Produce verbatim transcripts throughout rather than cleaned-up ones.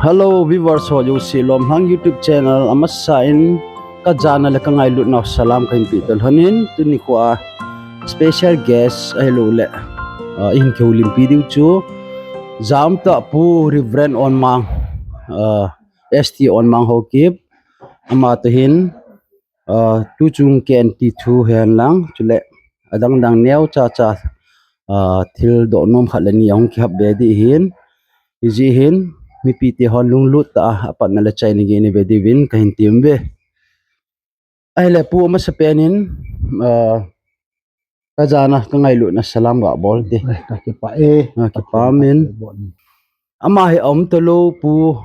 Hello viewers ho jouse, Lomlhang YouTube channel amasa in kajana le kangailutna salam kahin pe tah lhon in, tuni kho a special guest ahilouleh, ah, ihin kihoulimpi diu chu, jamtah Pu Reverend Onmang, ah, S T Onmang Haokip, ama toh hin, ah, tuchung K N T thu hen lang, chuleh adang dang neocha cha, ah, thil doh nom khat le ni ahung kihap be ding ahin, hijeh hin, mipite hon lunglut tah a, apatna le achaina gei nei ve diuvin kahin tem uve. Ahileh Pu, amasapen in, ah, kajana kangailutna salam gabol te. Ai, kakipah e. Ah, kipah in. Kakipah e. Ama hi aum talou Pu,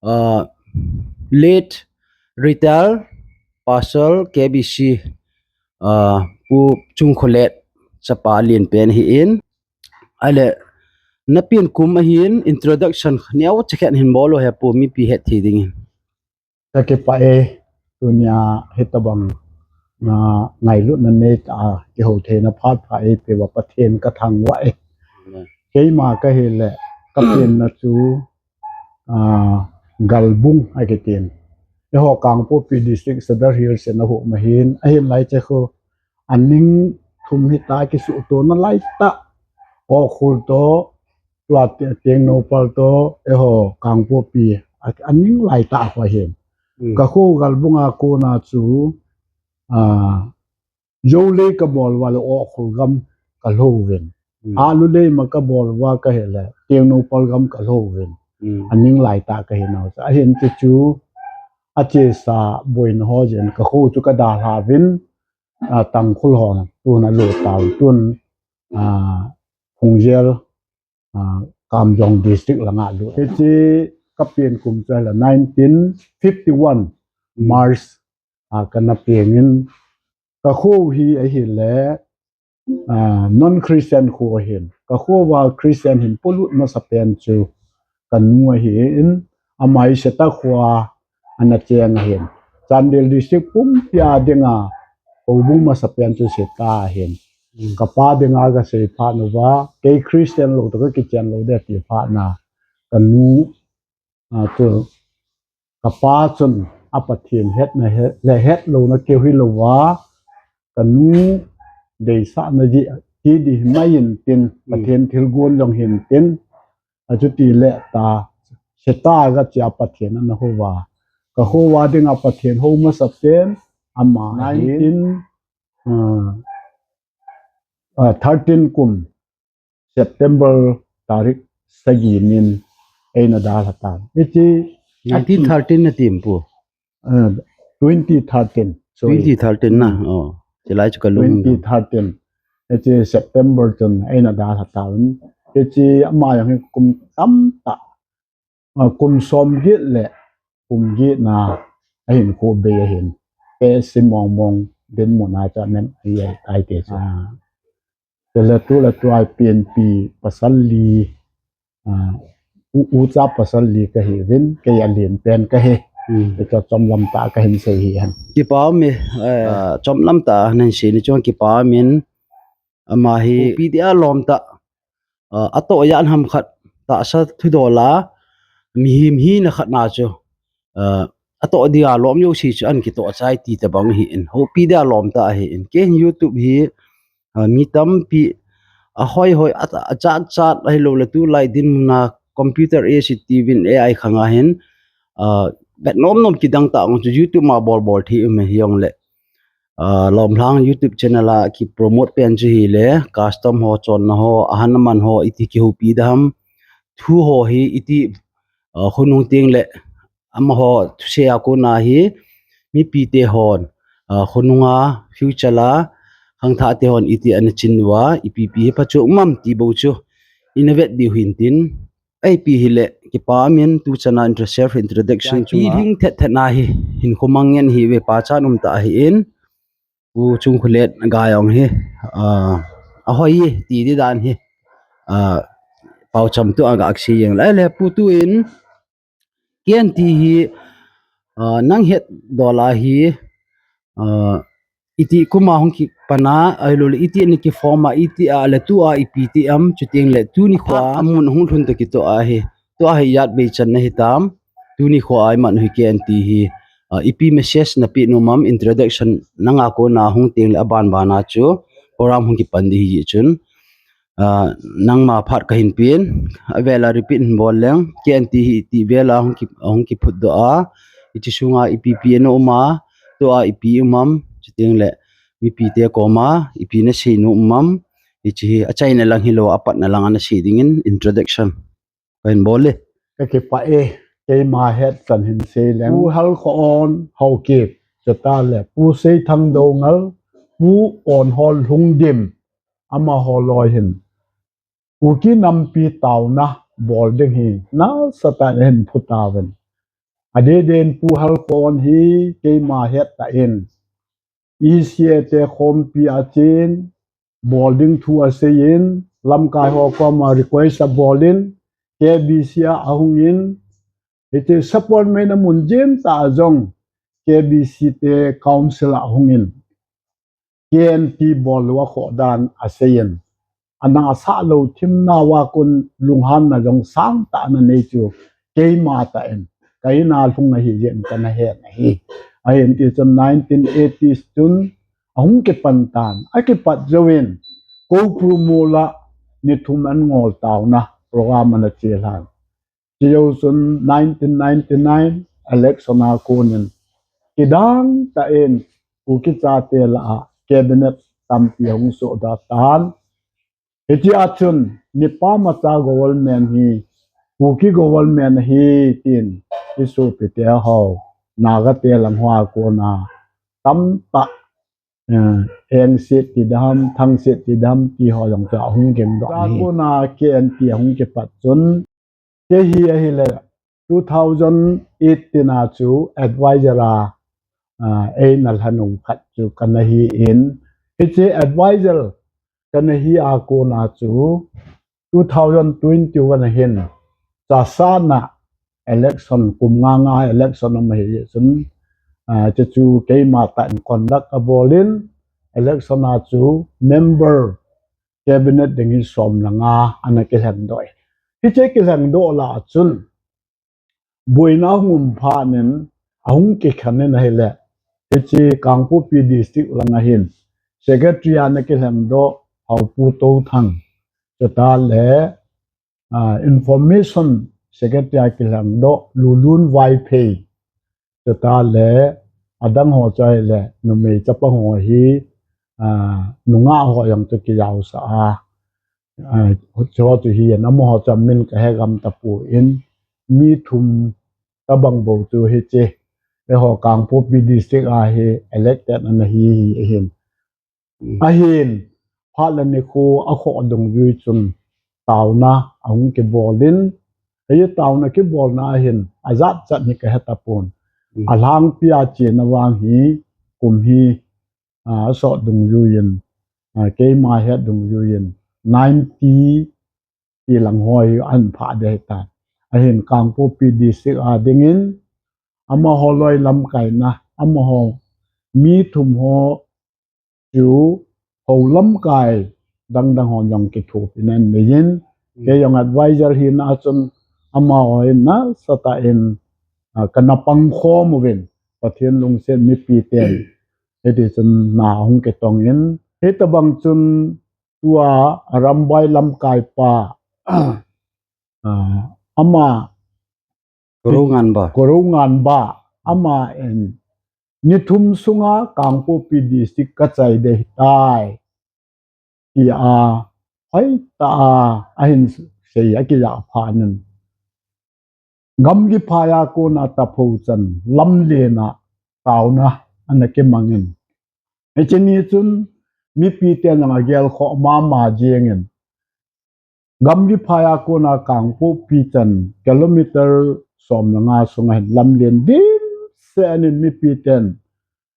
ah, late retired Pastor K B C, ah, Pu Chungkholet chapa lenpen ahin. Ahileh, napen kum ahin introduction neocha khat hin bol o he Pu, mipi hetthei dingin. Kakipah e, tunia hitobang, ah, ngailutna neitah a kihou theina phat pha eipeuva Pathen kathangvah e. Amen. Keima kahileh, kapenna chu, ah, Galbung akitin. Eiho Kangpokpi District Sadar Hills in ahung um ahin, ahin lai che khu, aning thum hita kisuhtona laitah. Ukhrul toh, tua Te-, Tengnoupal toh, eiho Kangpokpi, a, aning laitah khu ahin. Hmm. Kakho Galbung a kona chu, ah, Jou lei kabol uva leh Ukhrul gam kalhou uvin. Hmm. Alu lei ma kabol uva kahileh, Tengnoupal gam kalhou uvin. Hmm. Aning laitah kahi nau chu. Ahin chu chu, achesa boina ho jeh in kakho chu kadalha uvin, ah, Tangkhul hon tun alut tauvin, tun, ah, Phungjel, ah, Kamjong District langa lut. Hiche kapen kum chu ahileh nineteen fifty-one, hmm, March, ah, kana pengin, kakho hi ahileh, ah, non-Christian kho ahin. Kakho uva Christian hin polut masapen chu kanu ahin, ama hi Seta khoa ana cheng ahin. Chandel District pumpia dinga houbung masapen chu Seta ahin. Hmm. Kapa dinga kasei phat uva, kei Christian lou toh kakichen lou ding ati phat na, kanu, ah, chu kapa chun a Pathen hetna he, le hetlouna keu hilouva, kanu deisahna jeh hi ding himai intin, hmm, Pathen thilgon jong hintin, achuti leh ta, Seta gache a Pathen ana houva. Kakho uva dinga Pathen hou masapen, ama ahin, nineteen, ah, ah, thirteen kum, September tarik sagi nin eina dalha tan. Hiche nineteen thirteen nati em Pu? Ah, twenty thirteen, sorry. Twenty thirteen na, hmm, oh. Chulai chu kalung. Twenty thirteen. Hiche September chun eina dalha tan. Hiche ama jong hi kum tamtah, ah, kum somget le kum getna ahin kho bei ahin. Tehse mong mong dinmun a chu amen ahi tai te chu. Ah. Chule tu le tu a ipenpi pasal li, ah, u, ucha pasal li kahiuvin, kei alen pen kahi. Hmm. Hichu chomlam tah a kahin sei ahi. Kipa um e, eh, ah, chomlam tah a nahin sei ni chu kipa um in, ama hi houpi dia lom tah, ah, atoh a jan ham khat tahsa thudol a, mihem hina khat na chu, ah, atoh dia lom jouse chu ahin kitoh chai ti tabang ahin, houpi dia lom tah ahin. Kei hin YouTube hi, ah, mi tampi, ahoi hoi, a, achat chat, ahilouleh tulai dinmun a computer age tivin A I khang a hin, ah, vet nom nom kidang tah ngon chu YouTube ma bol bol thei um e hijongleh, ah, Lomlhang YouTube channel a kipromote pen chu hileh, custom ho, chonna ho, ahan aman ho, iti kihoupi dam, thu ho hi iti, ah, khonung teng leh, amaho thusei a kona hi, mipite hon, ah, khonunga, future a, khangthahte hon iti ana chin uva, ipi ipi hi phachu um am ti bou chu, ina vet diu hintin, ipi hileh, kipa um in, tuchan a intro, self introduction chunga, lhing thet thet na hi, hinkho mang ngen ahiuve, pachat um tah ahin, Pu Chungkholet ga jong hi, ah, ahoi e, ti ding dan hi, ah, paocham tu a gasei jeng lai le Pu, tun, K N T hi, ah, nang hetdol a hi, ah, iti kum a hung kipan a, ahilouleh iti ana kiform a, iti a le tu a ipi ti am, chuteng le tuni kho a amun hung lhun toh kitoh a hi, Tua hi ijat bei channa hitam, tuni kho a iman u hi K N T hi, ah, ipi message napeh nom am, introduction nanga kona hung tengle aban bana chu program hung kipan ding ahi jeh chun, ah, nangma phat kahin pen, avel a repeat hin bol leng, K N T hi iti vel a hung ki, hung kiphutdoh a, iti sunga ipi ipi ana um a, tua ipi um am, chutengle mipite koma ipi nasei nom am, hiche hi achaina lang hilou a apatna lang a nasei dingin introduction kahin bol e. Kakipah e, keima hetchan hin sei leng. Pu Halkhoon Haokip, chuteng le Pu Seithang Doungel, Pu Onhol Lhungdim, amaho loi hin Kuki nampi taona bol ding hi nasatah in ahin phu tauvin. Adeh deh in Pu Halkhoon hi keima hettah in E C A te khompi a chen, bol ding thu aseiyin, lamkai ho koma request abol in, K B C a ahung in, hiche support meina mun jem tah a jong K B C te council a ahung in, K N T bol lou akhoh dan aseiyin, ana asah lou thim nauva kon lunghanna jong sangtah ana nei chu keima tah in, ka in a lhung ahi jeh in kana he ahi. Ahin ti chun nineteen eighties chun ahung kipan tan, akipat jouvin Koupru mol a ni thum an ngol taona program ana chelhan. Chujou chun nineteen ninety-nine election a kon in kidang tah in Kuki chate lah a cabinet tampi ahung sohdoh tan. Hiche a chun Nipa Macha government hi Kuki government ahi tin isopite ho, Naga te lang hoa kona tamtah, eh, Engset ti dam, Thangset ti dam ti ho jong chu ahung gengdoh ahi. Tua kona K N T ahung kipat chun, kei hi ahile two thousand eighteen a chu advisor a, ah, eina lhanung khat chu kana hi in, hiche advisor kana hi a kona chu two thousand twenty-one a hin Chassad a election, kum nga nga election um ahi jeh chun, ah, chuchu keima tah in conduct abol in, election a chu member cabinet ding hi som le nga ana kilhengdoh e. Hiche kilhengdoh lah a chun, boina hung um phat in, ahung kikhen in ahile, hiche Kangpokpi district lang a hin secretary ana kilhengdoh Haopu Touthang, chuteng le, ah, information secretary a kilhengdoh Lulun Vaiphei, chuteng le adang ho chu ahile numei chapang ho hi, ah, nungah ho jong chu kijaosah a, ah, chuho chu hi in, amaho chu amin kahe gam tapon, mi thum tobang bou chu hiche eiho Kangpokpi district a hi elected ana hi hi ahin. Ahin, phat le nikho akhoh dungjui chun taona ahung kibol in, hiche taona kibolna a hin ajat jat hi kahe tapon. Alhangpi a chena vang hi kum hi, ah, asot dungjui in, ah, keima het dungjui in ninety ti lang ho hi ahin phah ding ahitan. Ahin Kangpokpi district a dingin amaho loi lamkaina, amaho mi thum ho chu ho lamkai dang dang ho jong kithopina anei in, kei jong advisor hina a chun amaho hin nasatah in, ah, kana pangkhom uvin, Pathen lungset mipiten hiti chun na ahung kitong in, hitobang chun tua Arambai lamkaipa, ah, ama Korounganba. Korounganba, ama in ni thum sunga Kangpokpi district kachai ding ahitai, tia hoitah a ahin sei akijah phat in, gamgi phai a kona taphou chan lamlen a taona ana kimang in, hiche ni chun mipiten jong agelkhoh mama jeng in, gamgi phai a kona Kangpokpi chan kilometer som le nga sunga hin lamlen dimset in mipiten,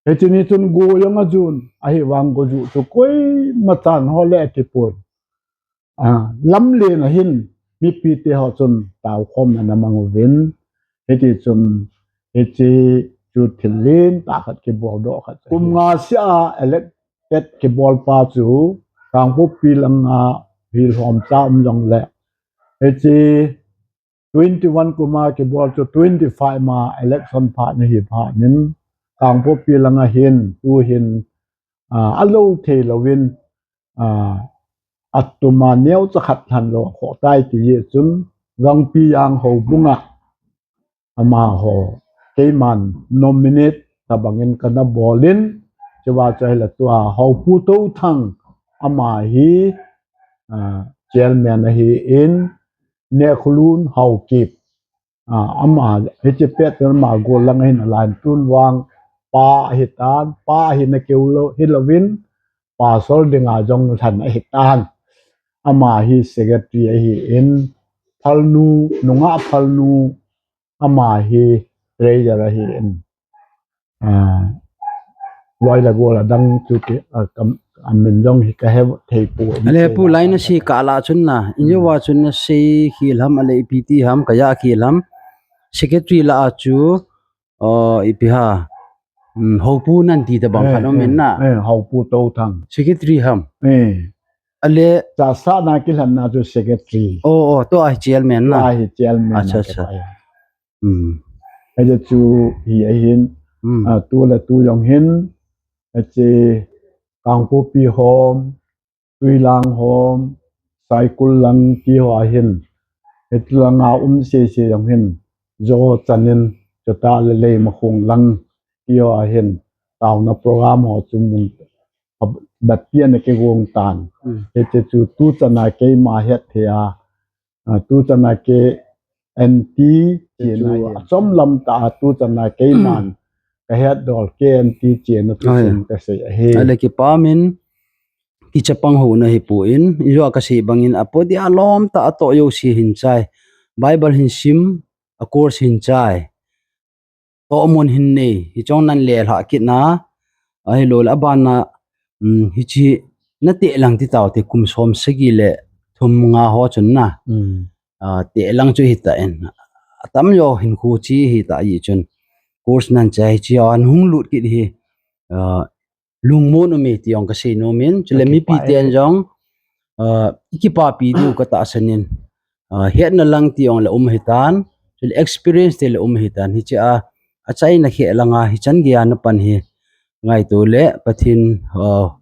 hiche ni chun go jong ajon, ahivang go joh chu koimachan hol le akipon. Ah, lamlen a hin mipite ho chun taokhomna ana mang uvin, hiti chun hiche chu thil lentah khat kiboldoh khat chu kum nga sia elected kibolpa chu Kangpokpi langa hi lhomcha um jongle, hiche twenty one kum a kibol chu twenty five ma election phat nahi phat in Kangpokpi langa hin tuhin, ah, alou thei louvin, ah, atuma neocha khat lhan lou khoh tai ti jeh chun Gangpijang houbunga amaho keiman nominate tabangin kana bolin, chua chu ahile tua Haopu Touthang ama hi, ah, chairman ahin, Nehkhulun Haokip, ah, ama hiche pet ama gol langa hin alan tun vang pa ahitan, pa ahina keu lou, hilouvin, pastor dinga jong lhan ahitan. Ama hi secretary ahin, Phalnu, nungah Phalnu, ama hi treasurer ahin. Ah, loi le gol adang chu ki, ah, kam, amin jong hi kahe thei poi. Ale pu, lai nasei kah lah chun na, in jong va chun nasei khel ham, ale ipi ti ham, kajah khel ham. Secretary lah a chu, oh, ipi ham, um, Haopu nan ti tabang khat um in na. Eh, Haopu Touthang. Secretary ham. Eh. Ale. Chasahna kilhanna chu secretary. Oh, oh, tua hi chairman na. Tua hi chairman na. Acha, acha. Kipah e. Hmm. Ahi chu hi ahin, hmm, ah, tu le tu jong hin, ache Kangpokpi hom, Tuilang hom, Saikul lang ti ho ahin, hitu langa um sese jong hin, jo chanin, chutah le Leimakhong lang ti ho ahin, taona program ho chu mun, a, bat pian a kigong tan. Hmm. Hiche chu tu chana keima het thei a, ah, tu chana K N T, chu chena hi achom lam tah a tu chana keiman kahet dol K N T chena thusim kasei ahi. Ale kipah in, kichapang houna hi pon, in jong kasei bangin apo dia lom tah a toh jouse hin chai. Bible hin sim, a course hin chai. Tohmun hin nei, hiche jong nan lelhah kit na, ahilou le abana, um, hiche nateh lang ti tau te kum som sagi le thum nga ho chun na. Hmm. Ah, teh lang chu hitan. Atam jo hin khu chi hita jeh chun. Course nan chai chi a nahung lut kit hi. Ah, lungmon um e ti jong kasei nom in. Chule mipi ten jong, ah, ikipapi diu katahsan in. Ah, hetna lang ti jong le um hitan. Chule experience te le um hitan. Hiche a, achaina khe langa hichan geiya napan hi. Ngaito le Pathen, ah,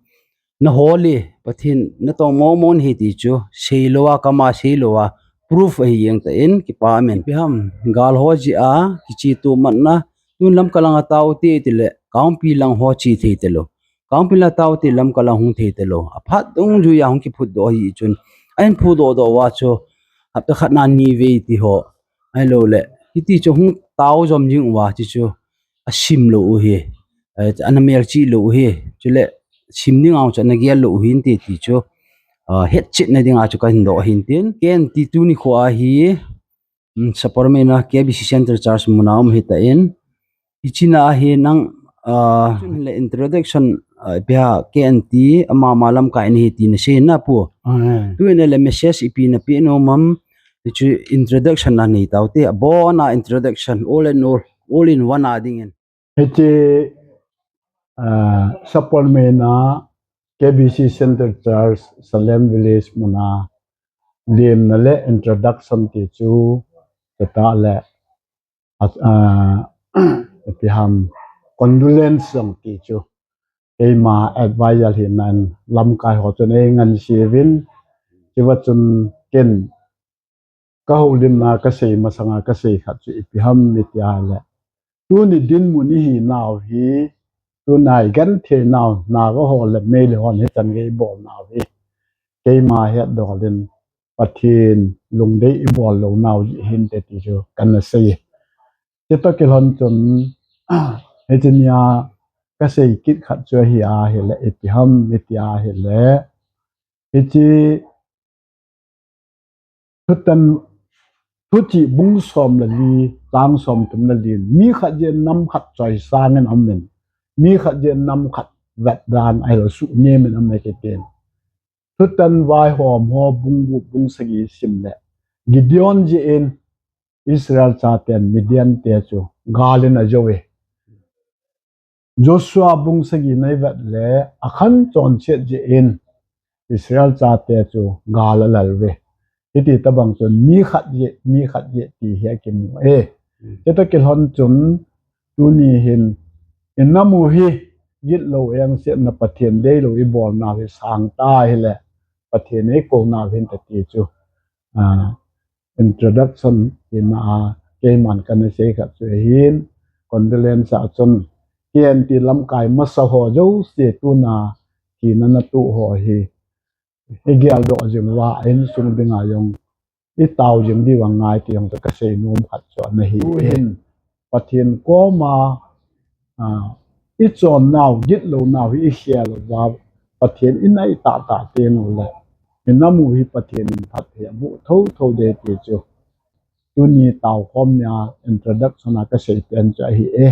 nahol e, Pathen natong momon ahi ti chu. Seilou a, kama seilou a, proof ahi jeng tan, kipah in. Ipi ham, gal ho jeh a, kicheto matna, tun Lamka langa tao te tile, Kangpokpi lang ho che thei talou. Kangpokpi lang tao te Lamka lang hung thei talou. Aphat dungjuiya hung kiphutdoh ahi chun. Ahin phutdoh doh uva chu, hapta khat na ni vei ti ho. Ahilou le, hiti chu hung tao jom jing uva ti chu, asim lou u hi. Eh, ana melchih lou u hi. Chule, sim ding a chu ana gel lou u hin ti ti chu. Ah, hetchetna dinga chu kahin doh ahin tin. K N T tuni kho ahi, um, Sapormeina K B C Center Church muna um hitan. Hichena hi nang, ah, chun le introduction, ah, ipi ham K N T ama ma lamkai nahi ti nasei na pu. Ah, eh. Tun le message ipi napeh nom am, hichu introduction nanei tau te. Abona introduction, all in all, all in one a dingin. Hiche, ah, Sapormeina K B C Center Church, Salem Village muna, lemna le introduction ti chu, chutah le, ah, ah, ipi ham, condolence jong ti chu. Keima advisor hina in lamkai ho chun eingansei uvin, chua chun ken kahoulimna kasei masanga kasei khat chu ipi ham iti le. Tuni dinmun ihinau hi, tuna igenthei nau, Naga ho le Meitei hon hichan gei ibol nau hi. Keima hetdol in Pathen lungdei ibol lou nau jeh hinte ti chu kana sei. Chutoh kilhon chun, hichea kasei kit khat chu ahi ahile, ipi ham iti ahile. Hiche Thutan, Thuchih bung som le li, chang som thum le li, mi khat jeh in nam khat choisang in aum in, mi khat jeh in nam khat vetdan ahilou suhnem in aum e kiti. Thutan vaihom ho bung gup bung sagi sim le, Gideon jeh in Israel chaten Midian te chu gal in ajo e. Joshua bung sagi na ivet le, Achan chonset jeh in Israel chate chu gal alal uve. Hiti tabang chun mi khat jeh, mi khat jeh ti hi akimu e. Cheta kilhon chun tuni hin, i nam u hi gitlou engsetna Pathen deilou i bolnau hi sangtah hile, Pathen eikou nau hin tati chu. Ah, introduction ina a, keiman kana sei khat chu ahin, condolence a chun, K N T lamkai masa ho jouse tuna thina natoh ho hi, i geldoh jing uva, a insung dinga jong i tao jing diu angai ti jong kasei nom khat chu ana hi. Tuhin Pathen koma, ah, i chonnau, gitlou nau hi i khel uva, Pathen i nai tahtah teng uleh, i nam u hi Pathen in phatthei aboh thotho ding ti chu tuni taokhom nia introduction a kasei pen chu ahi e.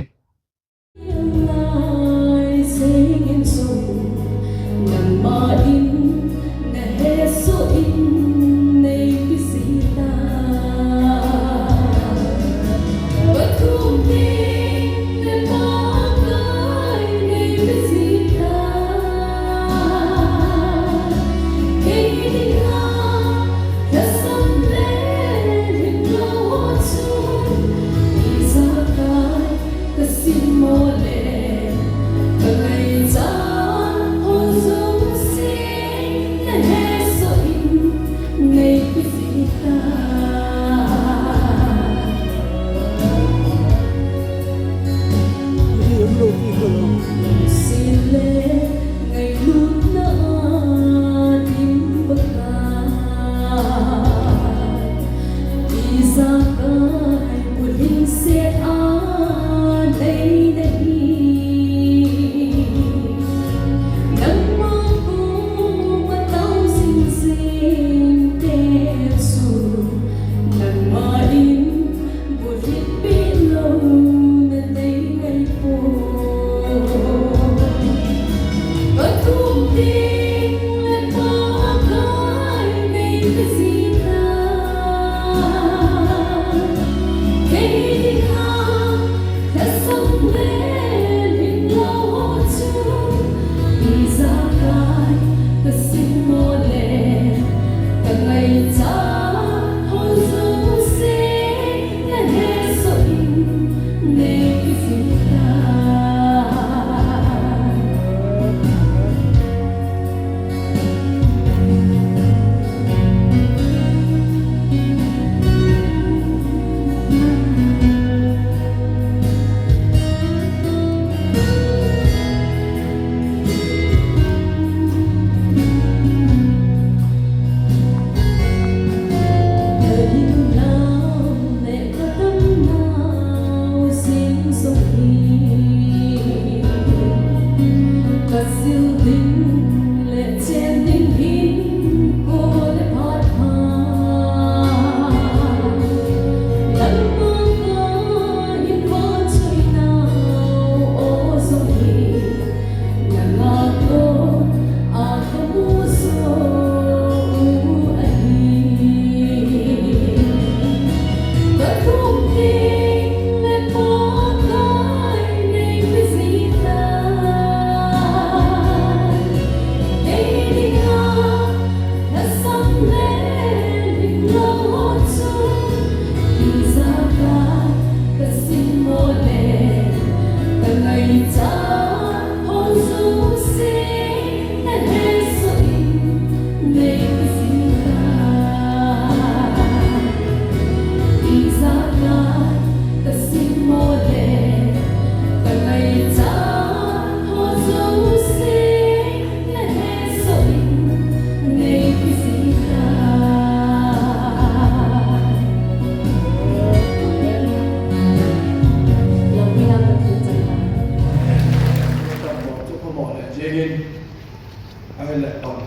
Ahile, pang,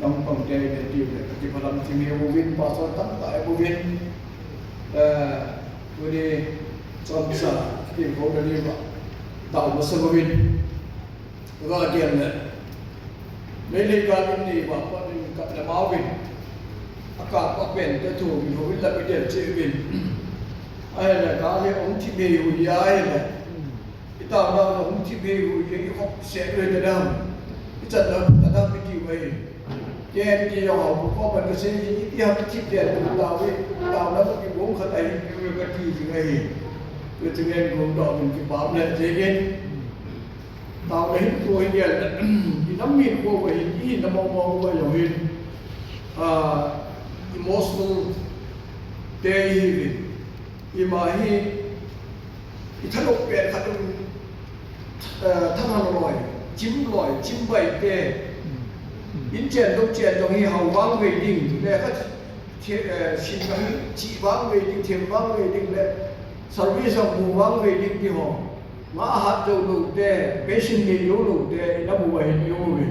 dang pang te, te, te, te, kiphalam thim hi uvin, pastor tamtah hi uvin. Eh, tuni chomcha, tin ko na ni ma, tao masa uvin. Ka gel le. Meitei ka in ni ba, pa ni ka le ma uvin. Aka pa pen te thu, mi uvin la pe del che uvin. Ahile, ka le ong thim hi u ya ahile. Ita ma na hung thim hi u, i khop se u te dam. I chan na ta dam mi ki wai. Ken ti jong a, ko ko ban ka sei, i ti ham ti ken tu tau i, tau na ki bong khat ahi, ki ka ti jing ahi. Tu tu ngen gong do min ki pam le je gen. Tau na hin ko hi gel. I nam min ko ko hin, i na mong mong ko jong hin. Ah, emotional te hi. Ima hi, i thanop pen khat um, eh, thanop loi, chim loi, chim bai te. In chen dong chen dong hi hau vang ve ding, le khat, eh, sin ka hi, chi vang ve ding, them vang ve ding, le service a mu vang ve ding ti ho. Nga hat jo lo te, patient nei jo lo te, i na mu va hin jo ve.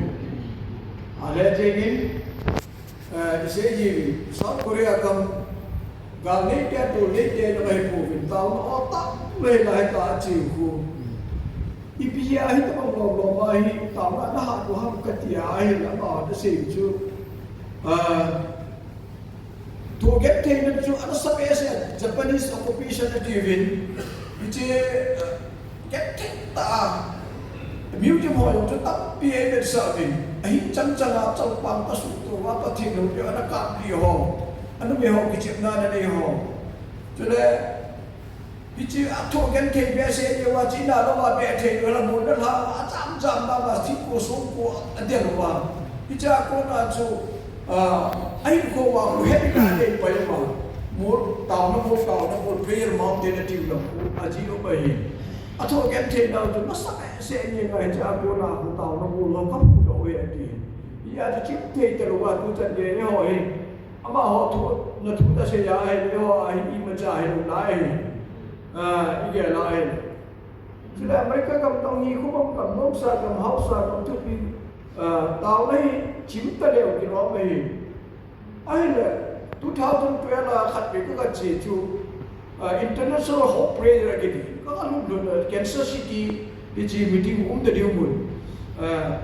A le che in, Eh, i sei ji, South Korea gam, gal nei te, tol nei te, na kai po vin tau na o ta, le la he ta chi khu. I pi ya hi ta bang lo lo ma hi, tau na na ha ko ham ka ti a hi la ma ta sei chu. Ah, to get thei na chu ana sa pe se, Japanese occupation na ti vin. I che, eh, Ken thei ta. Museum ho jong chu tampi ei vetsah uvin. Ahin chang chang a changpang ka suhto uva Pathen loupi ana kap li ho. Ana mi ho kichepna ana nei ho. Chule, hiche a tho ken thei behseh jeh uva china louva beh thei uva la mol na lha a cham cham na va thi ko song ko a del uva. Hiche a kona chu, ah, ahin ko uva u het ka nei pai uva. Mol taona mol taona mol prayer mountain a tiu lam u a ji lou pai hi. A tho ken thei nau chu masa behseh nge ngai cha ko na ko tao na ko lo ka pu do we ati. I a chu chim thei te lo wa tu chan nge ne ho hi. Ama ho thu na thu ta se ya he ne ho a hi i ma cha he lo lai hi. A, i ge lai hi. Chu le America kam tong hi khu bang kam nom sa kam hau sa kam thu pi, a, tao na hi chim ta leu ki lo ma hi. Ahile, two thousand twelve a khat vei ka, ka che chu, ah, International Hope Prayer a kiti. Ka, ka lhun lhun a Kansas City, hiche meeting um ta diu mun. Ah,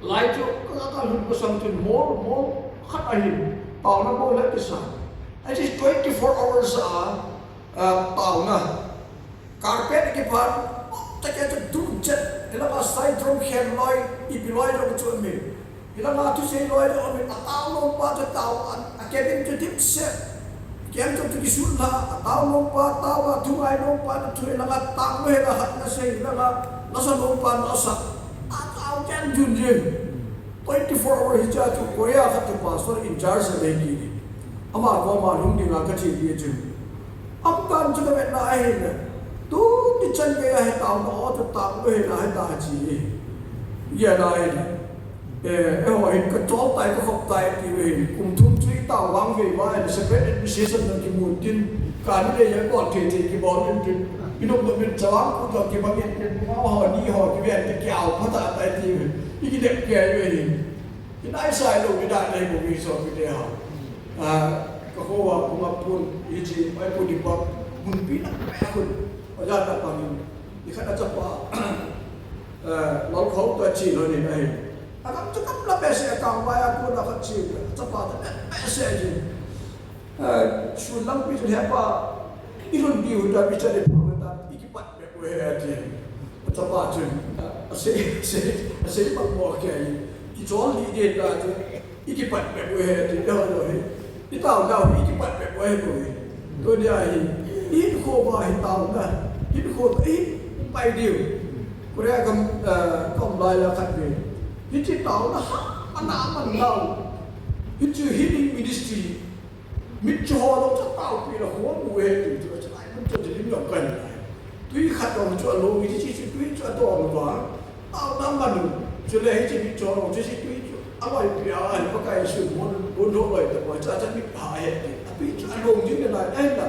lai chu, ka, ka, ka lhun ka sang chun mol, mol khat ahin, taona mol le kisa. It is twenty-four hours a, ah, taona. Carpet kiphan, ta ke chu dum chet, hilanga sai drum khen loi, ipi loi jong chu amin. Hilanga thusei loi jong amin, atao lom pa chu tao, a, a cabin chu dim set. Kem chu chu kisun la, atao lom pa, tao a, thu ngai lom pa, na thu hilanga tao loi la hat na sei, hilanga, na sa lom pa, na sa. Atao ken jun jin. Twenty-four hour hi cha chu Korea khat chu pastor in charge a le ki ni. Ama ko ama lhung dinga ka che pi chu. Amtan chu ka vetna ahi le. Tu ti chan gei a hi taona o chu taona hi la hi ta chi. Ya la hi. Eh, eh, ho hin ka chol tai ka khop tai ti ve hin. Kum thum chu i tao vang ve va hin separate administration na ki mun tin. Ka ni le ya ko te te ki bol in tin. I nok no min chawang ku to ki bang in tin. Ma ho ni ho ki ve te ki au pha ta tai ti ve. I ki dep ke ve hin. Hinai sai lou, hinai nei bou, mi so mi te ha. Ah, ka ho wa kuma pun, hiche, mai pu di pa, mun pi na pa ya kun. Pa ya ta pa ni. Ni kha na chapa. Eh, lau khau ta chi lo ni nai. A kam chu kam la pe se a kam wa ya ku na kha chi. Chapa ta pe, pe se ji. Eh, sun lang pi chu hepa, i lhun diu ta pi cha le pu ta, i kipat bep u ahi ati. Chapa chun, asei, asei, asei bang mo kei, i chol li de ta chu, i kipat bep u ahi ati, lo lo hi. I tao nau hi, i kipat bep u ahi bou hi. Tunia hi, i hinkho va hi taona, hinkho hi pai diu. Korea kam, eh, kam lai la khat ve. Hiche taona ha, ana man nau. Hiche healing ministry. Mitcho ho lo chu taopi la ho mu he ti chu chu ai mun chu lim lo kan. Tui khat lo chu a lo mi chi chi tui chu a to lo ba. Tao na ma nu. Chu le hi chi mitcho lo chi chi tui chu. A loi pi a ai pa kai su mo bu lo loi ta ko cha cha mi ha he ti. A tui chu a lo ni na ai na.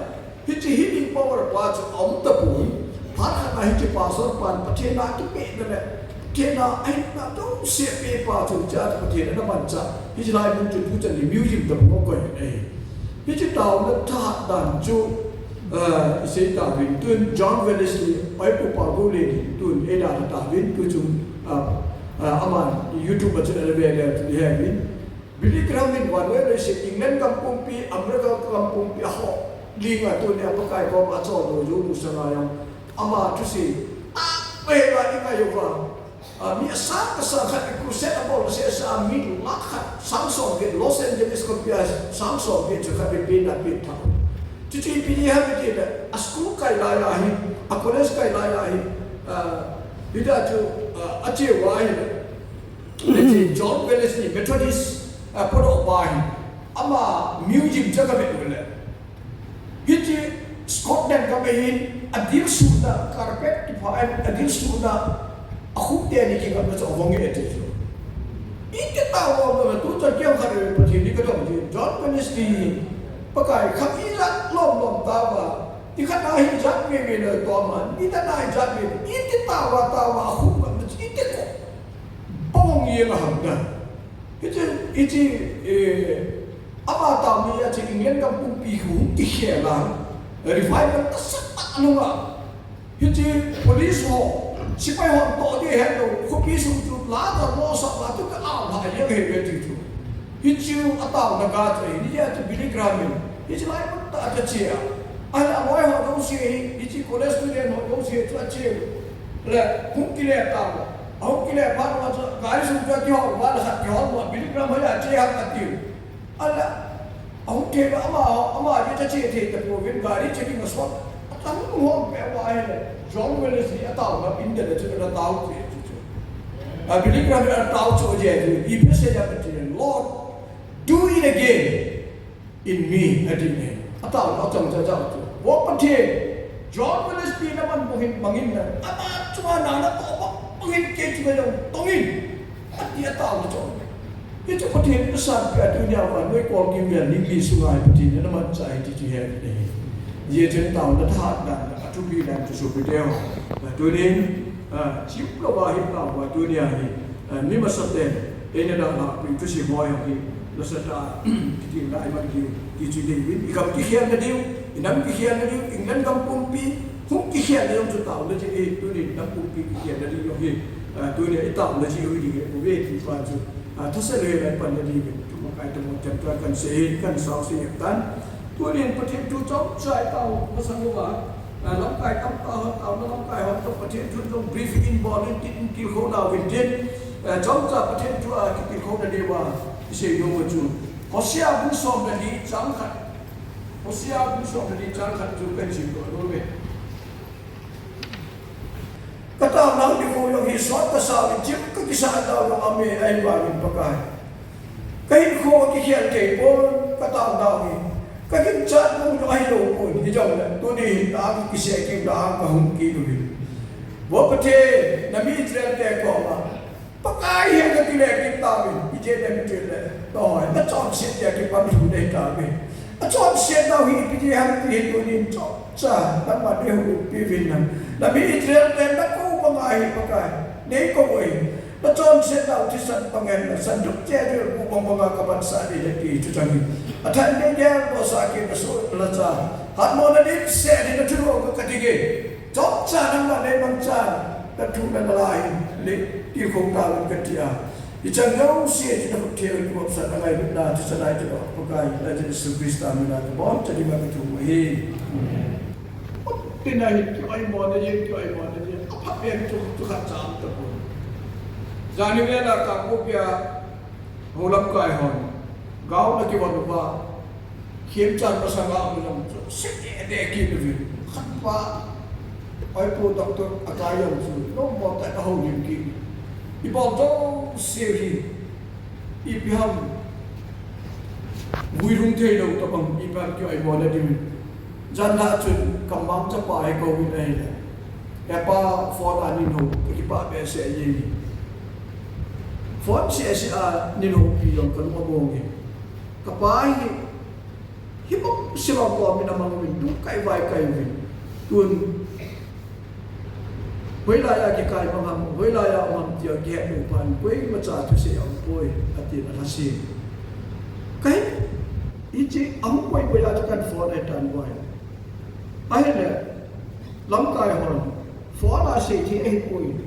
Hiche healing power pa chu a um tapoi. Phat khat na hiche pastor pan Pathen a kipe na le. Pathen a ahinna dong se pe pa chu cha Pathen a na man cha. Hiche lai mun chu tu chan ni museum tapo koi nei. Hiche taona thahat dan chu, eh, i sei ta vin tun John Wesley, Pai Pu Pa Go le ni tun ei da ta vin tu chu, ah, ah, aman YouTube a chu ele ve le tu he vin. Billy Graham in van ve le se England gam pumpi, America gam pumpi a ho. Ling a tu ne a Pakai kom a chol lo ju mu sa nga yang. Ama tu si. Ah, ve la i ngai yo va. A, mi asang kasang khat, crusade abol seh seh a mi lakh khat, sang som get, Los Angeles khopi a sang som get chu khat pe na pe tha. Chuchu ipi ham itile, a school kai lai ahi, a college kai lai ahi, a, hita chu, a, acheu ahi. Hiche John Wesley Methodist, a, podoh pa hi. Ama music chu kavet u le. Hiche Scotland gam ahin, adilsuhna, carpet kipha in, adilsuhna, akhup teni kigapna chu avong e ati chu. Iti tah lom lom, tuchan kiang khat Pathen in kadong chu, John Wesley, Pakai khang ijat lom lom tauva, ti khat a hi jat veve lou toma, ni khat a hi jat veve, iti tauva, tauva, akhup gapna chu, iti ko. Pawng jeng a ham ta. Hiche, hiche, eh, ama tao mi a chu England gam pumpi hung kikhel a. Revival tasatah nunga. Hiche police ho, sepai ho toh ding helou, khopi sung chu la ta lo sa la tu ka au la jeng he ve ti chu. Hichu ataona ga chu, ni a chu Billy Graham in. Hichu lai mun ta a chu chia. Ahile aloi ho jouse hi, hichu college student ho jouse chu ache. Le, hung kile ta. Ahung kile phat ma chu, gari sung chu akihol, va le khat kihol mo, Billy Graham hoiya che ham atiu. Ahile, ahung kile ama ho, ama hi chu ache thei tapouvin, gari chu kinga sot. Atang hung hom pe va ahile, John Wesley ataona in de le chu ana tao che chu chu. A Billy Graham ana tao chu je chu, ipi asei ham itile, Lord, do it again in me, ati ne. Ataona achang cha cha chu. Vo Pathen, John Wesley naman bangin, bangin na. Ama chunga nana toh bang, bangin kei chunga jong tongin. Ati ataona chu. Hichu Pathen in asanpeh a tunia vannoi kolgim vel ning li sunga hi Pathen in namanchah e ti chu he ne. Hijeh chun taona thahat dan, athupi dan chu sopi teho. Tunin, a, chim louva hi taona tunia hi. A, mi masate, eina dalhahpi thusim ho jong hi, nasatah a, kitilda iman diu, ti chu idei uvin, igam kikhelna diu, inam kikhelna diu, England gam pumpi, hung kikhelna jong chu taona jeh ahi, tunin nam pumpi kikhelna diu jong hi, a, tunia itaona jeh u hi ding ahi bouve, ti pa chu, a, thusei le ipanna diuvin, thumakai tamo chan tua kahin sei, kahin sausei tan. Tunin Pathen thu chomcha itao masang uva, a, lamkai tamtah ho, taona lamkai ho toh Pathen thu jong briefing in bol in tin tilkhouna uvin tin, a, chomcha Pathen thu a kitilkhouna diuva isei nom u chu. Hosea bung som le li chang khat. Hosea bung som le li chang khat chu kahin simdoh nom e. Ka taonau nikho jong hi sot kasa uvin, chim kakisah nau jong aume, ahivangin Pakai, ka hinkho kikhel thei pon, ka taonau hi ka ginchat mong jong ahilou pon, hijongle tuni hin tah kiseh kit na a kahung kit uvin. Vo Pathen, nami Israel te koma Pakai hi kati le kit tauvin, ijeh inem itile, toh, nachonset jeh a kipan lhun ding tauvin. Achonset nau hi ipi jeh ham ti hi tunin chomcha, nangman neihoulimpi uvin lang. Nami Israel te nakou banga hi Pakai, neikou uve. Nachonset nau thisan pang hen lang, sandup cheh jeh u bang banga kapansah ding ahi ti chu chang hi. Athat ding gel bou sa ki nasoh nacha. Hatmona dimset hi nathilou ka kati e. Chomcha nangman neimangchan, nathu nalai, nei tilkhou tauvin kati a. Hicheng jouse chu nakhut theng in kivopsah nangailutna, thisan a itoh Pakai, Lord Jesu Christa mina kaboncha ding a kathum ahi. Tina hi kioimona jeng, kioimona jeng, apha pen chu, chu khat cham tapon. Jani vela Kangpokpi a, Ho lamkai hon, gao na kivon uva, khemchan masanga um jong chu, seh deh deh kit uvin, khat pa, oi pu doctor akai jong chu, nommo tah in ahoulim kit. Ibol jouse hi, ipi ham, vui lhung thei lou tobang, ipi ham kioimona ding. Jan lhah chun kamang chapa hi kouvin ahile, hepa, phone a neihou, kakipah behseh jenge. Phone seh seh a neihoupi jong kalung abong e. Kapa hi, hibang Shillong lom in amang uvin, tung kai vai kai uvin. Tun, hoilai a kikai bang ham, hoilai a um ham tia kihet lou phat in, koimacha thusei aum poi, atin alhase. Kahin, hiche ahung koi koi a chu kahin phone ahitan uva. Ahile, lamkai hon, phone a sei thei ahipoi.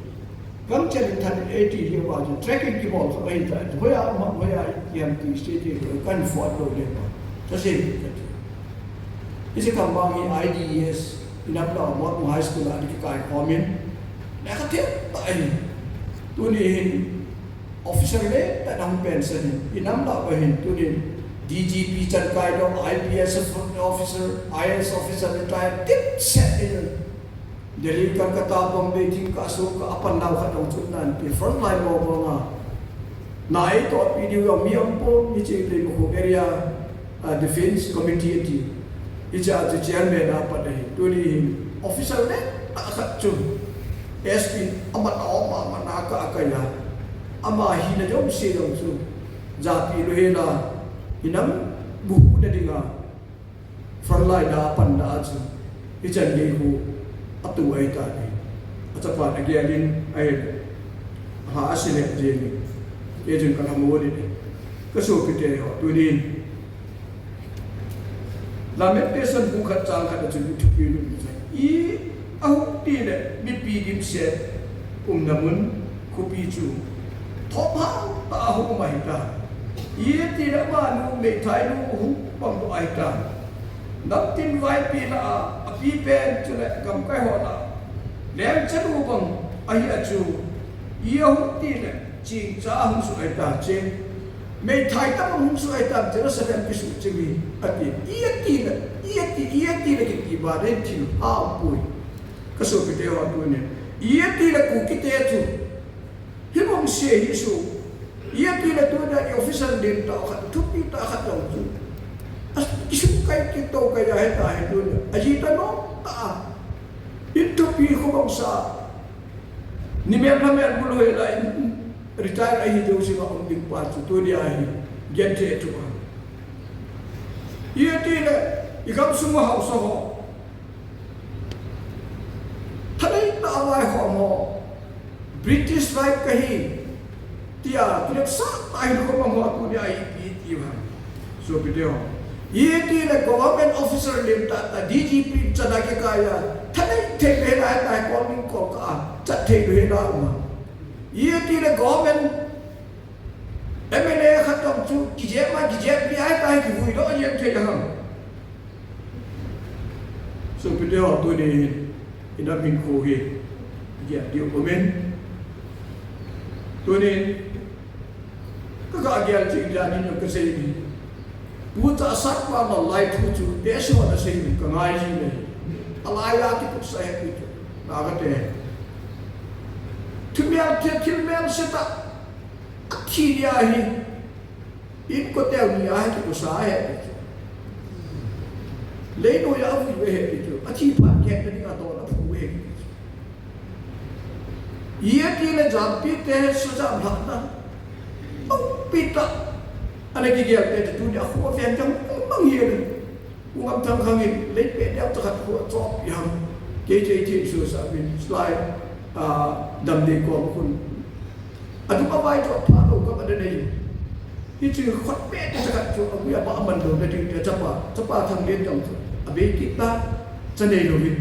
Gangchel in that in eiti hi uva chu, tracking kibol chu ahitai. Hoiya um ham, hoiya i ham ti sei thei lou, kahin phone lou le uva. Thusei kati. Hiche kamang hi I D E S, inam lou, Motbung High School a ana kikai khom in. Lekha them tah ahi. Tuni hin officer le ta dang pension hin, inam la ba hin, tuni D G P chan kai dong, I P S officer, I A S officer retire tip set in. Delhi, Kolkata, Bombay, thing ka so ka apan dau khat dong chun nan pi front line mo mo nga. Nai to pi diu yong mi om po, mi che pe mo ko area, ah, defense committee ati. Hicha chu chairman a pat ahi. Tuni hin officer le ta khat chu S P amat a om a, amat na ka a kai a. Ama hina jong se jong chu japi lou hela, hinam bu na dinga front line a pan da chu. Hichan gei khu atu ahi ta ni. Achapan agelin ahi. Ha, asile jeng ni. Kei chun ka lhamon ni. Ka sopite ho, tunin Lamentation bung khat chang khat a chun i thupi lhun ni chang. I a hung ti le mipi dimset umna mun khopi chu thop hang ta a hung um ahi ta. I ti le ama nu meithai nu hung bang lou ahi ta. Namtin vaipi la a, api pen chule gamkai ho la. Lengchanu bang ahi a chu. I a hung ti le chingcha hung sut ahi ta, ching. Meithai tah bang hung sut ahi ta, Jerusalem kisut ching hi, ati. I a ti le, i a ti, i a ti le kiti ba dei thil a um poi. Ka sopite ho, tunin i a ti le Kukite chu hi bang se hi su. I a ti le tuna i officer din ta khat, thupi ta khat jong chu. A, kisu kai kito kai a he ta he tuna. A ji ta no ta. In thupi khu bang sa. Ni mel na mel bulu he la in retire ahi jo si ma um ding pa chu tuni ahi. Gen the chu a. I a ti le i gam sung ho so ho. Thalei ta a lai ho mo. British Raj kahi. Tia, tu le sa ta hin ko ma mo tu dia i pi ti ha. Sopite ho. I ti le government officer lim ta ta D G P chana ke kaya. Thalei thei le la ta ko ning ko ka. Chat thei le la ma. I ti le government M L A khat tong chu ki je ma ki je pi ai ta ki vui lo yen thei ham. Sopite ho, tunin, inam hinkho hi, gel diu amen. Tunin, ka ga gel ching ja ni ka sei ni. Pu Chahsat pa la lai thu chu, te so na sei ni ka ngai ji ni. A lai a ki tuk sa he pi chu. Na ka te. Thumel te thil mel se ta. A thi ni a hi. In ko teu ni a he ki ko sa he ki chu. Lei no ya vui ve he ki chu. A thi pha ke ta ni a to na phu ve he ki chu. Ye ti le jam pi te so jam lha na. Au pi ta. Ane ki gel te tu ni a khu ven jam mang ye le. Ungam thang khang in lei pe deu ta khat khu chop pi ham. Ke ke ti su sa bin slide. A dam de ko khun. Adung avai chu apha lou ka ba de nei. Hichu khut pet te chakhat chu agui aba aman lou na ding te chapa, chapa Thanglen jong chu. Abei kit ta, cha nei lou vin.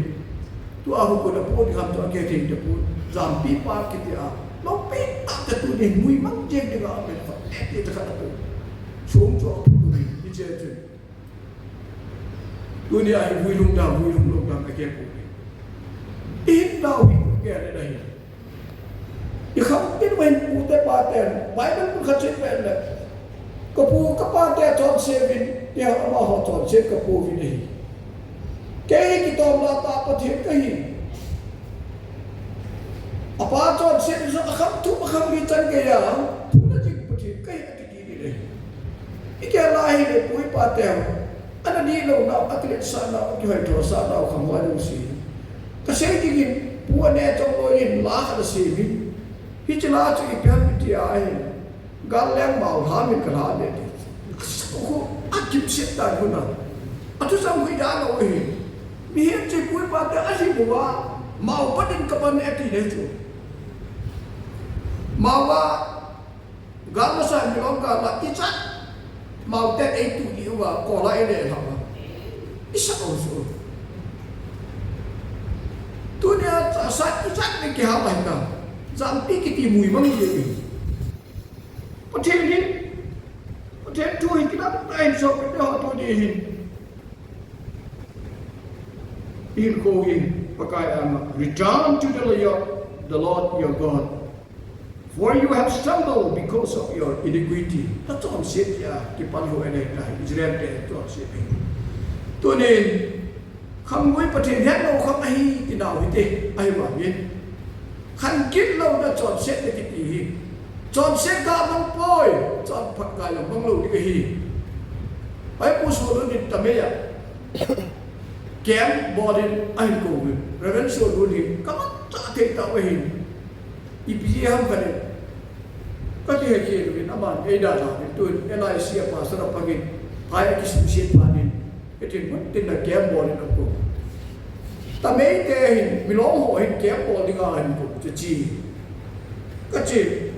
Tua hu ko na pu ding ham chu ake thei te pu. Jampi pa kiti a. Lou pet ta te tuni muimang jeng ding a amen khut pet te chakhat apu. Sum chu apu lou vin. Hiche chu. Tuni a hi vui lung dang, vui lung lung dang ake pu. I hin dau hi ke le dai. I kham tin wen pu te pa te, Bible mun khat chet pen le. Ka pu ka pa te chonse vin, ya amaho chonse ka pu vin ahi. Kei hi kitom la ta Pathen kahi. Apa chonse vin so akham thu akham vi chan kei a, thu na jing Pathen kahi ati. Ti ni le. I ke lai hi le pu i pa te. Ana ni lou na, a kile sa na, a kihoi tho sa na, kham wa lu si. Ka sei ding in, pu ane chong lou in la ka sei vin. Hiche la chu ipi ham ti a hi. Gal leng mau la min ka la le ti. Ko a kim set ta hu na. A tu sam hui da lou hi. Mi hin chi pu i pa te a hi bu wa. Mau pa din ka pan e ti le chu. Mau wa Gal masa mi lom gal la i chat. Mau te ei tu di uva, ko la ei le la uva. I sa o su. Tunia sa i chat ni ki ha ba hinda. Jampi kiti muimang ye ni. Pathen hin. Pathen thu hi kinam ta hin so pe ho tu di hin. Hinkho hi Pakai ama. Return to the Lord, the Lord your God. For you have stumbled because of your iniquity. Nachonset jeh a kipalhu ahitai, Israel te chonset ahi. Tunin, khanggui Pathen hetloukhang ahi, tinau hite, ahivangin. Khan gitlou nachonset nakiti hi. Chonset ga mang poi, chonphat ga jong mang lou ding ahi. Pu Sohlun in Tamei a camp bol in ahin kouvin. Reverend Sohlun hi, kamanchah thei tah ahin. Ipi jeh ham kati. Kati he kei uvin aman eidalha uvin tun L I C a pastor apangin. Pai kisumset phat in. Hitin mun tin a camp bol in akou. Tamei te hin, milong ho hin camp bol dinga ahin kou, chuche. Kache.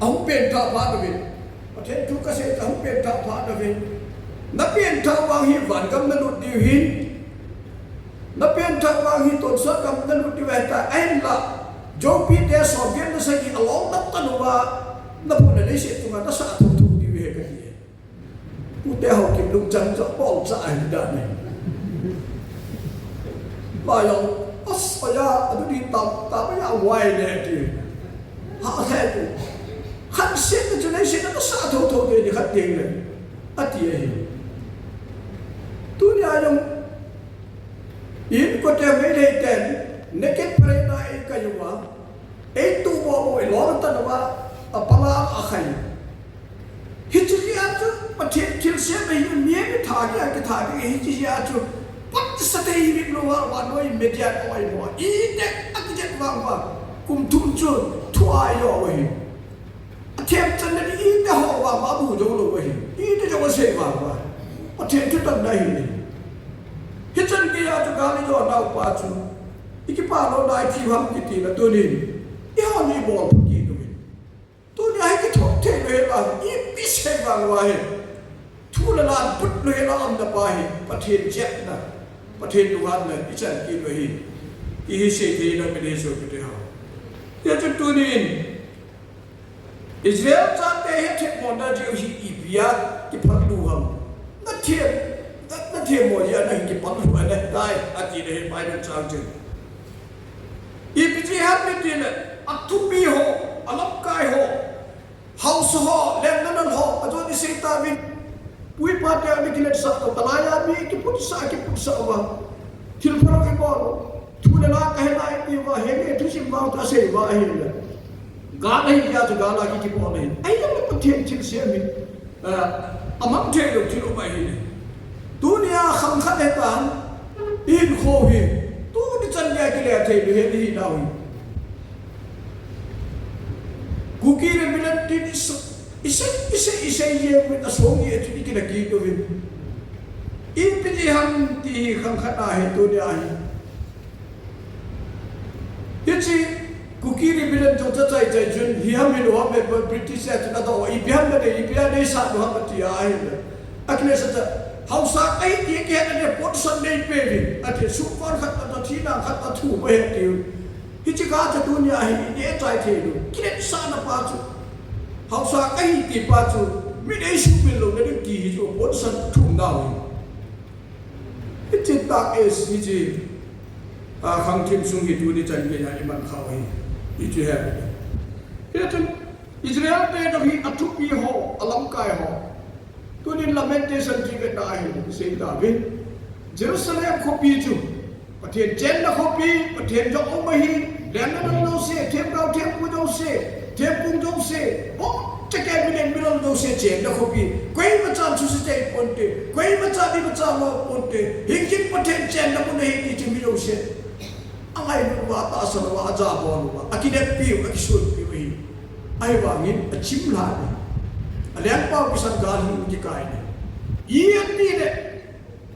Ahung pengthah phat uvin. Pathen thu kasei chu ahung pengthah phat uvin. Napengthah vang hi vangam nalut diu hin. Napengthah vang hi tonsot gam nalut diu ahitai, ahinla. Joupi te somget le sagi along natan uva. Naphuna leiset chunga nasah thouthou diu ahi kati. Pute Haokip lungchang chu apolcha ahi dan ahi. Pai jong, as, aya, adu di tam, tam, aya, wai le ti. Ha, he ti. Khansetna chu leiset a nasah thouthou diu ahi khat ding le. Ati ahi. Tunia jong, inkote Meitei ten, naked parade na eikai uva. Eituh bohboh, ilong tan uva, apala akhai. Hiche jeh a chu, Pathen thilsem ahi, mi mi tha jeh a kitha ding, hiche jeh a chu, patsa thei himhim louva, vannoi media a oi mo. Ite akijet vang uva, kum thum chu, thu a ijou ahi. Athemchanna ding ite ho vang uva, amu jou lou ahi. Ite jong asei vang uva. Pathen thutanna ahi. Hichan geiya chu gal ijo nau pa chu. Ikipah lou nai thi ham kiti na tunin. Ihon ibol pha kit uvin. Tunia hi kithot thei lou hela, ipi sei vang uva hi. Thu le la put lou hela umna pa hi. Pathen chepna. Pathen lunghanna ichan kit lou hi. Ihi sei thei lou mile so kiti ho. Hijeh chun tunin. Israel chate hethem mona jeh u hi ipi a kiphallu ham. Nathem, na, nathem mo jeh a nahin kiphallu ahitai, ati le hi Bible chang chun. Ipi jeh ham itile, athupi ho, alamkai ho, haosa ho, lengnanal ho, ajon isei tauvin. Pu pa te ana kiletsah to, talai a mi kiputsah, kiputsah uva. Thil phalou ibol. Thu le la kahe nai ti uva, henge thusim vang chu asei uva ahile. Gal ahi jeh chu gal a ki, kibol ahi. Ahileh Pathen thilsem hi, ah, amang thei lou thil um ahi. Tunia khang khat hetan, inkho hi. Tuni chan geiya kile thei lou hi, ihinau hi. Kuki le Milan tin isa, isa, isa, isa ye min asong ye chu ikina kit uvin. Ipi jeh ham ti hi khang khat ahi tunia hi. Hiche Kuki Rebellion chu chachai chai chun, hi ham hilou ham, British a chun adoh, ipi ham nadei, ipi a deisah lou ham ati ahile. Akiletsah chu, haosa kahi ti kihet a le potsan neipe uvin, ati, sumkon khat a, thina khat a thu ba he tiu. Hiche kah chu tunia hi, ineh chai thei lou. Kiletsahna pa chu. Haosa kahi ti pa chu, mi neisuhmil louna ding ti hi chu, potsan thum nau hi. Hiche tah e, hiche, a, khangthim sung hi tuni chan geiya iman khah u hi, hiche hi. Hichun Israel te jong hi athupi ho, alamkai ho. Tunin Lamentation chu ivet a ahile, isei tauvin. Jerusalem khopi chu Pathen chenna khopi, Pathen jong um ahi, lenna nal jouse, themgao thempu jouse, thempu jouse, o, chake milen milal jouse chenna khopi, koima chan suse chai ponte, koima chan imacha lou ponte, hingjing Pathen chenna mun ahi ti chu mi jouse. Angailut uva, atahsan uva, ajabol uva, akineppiu, akisunpiu ahi. Ahivangin achim lhah e. Alengpau kisan gal hi kikai e. Iti le,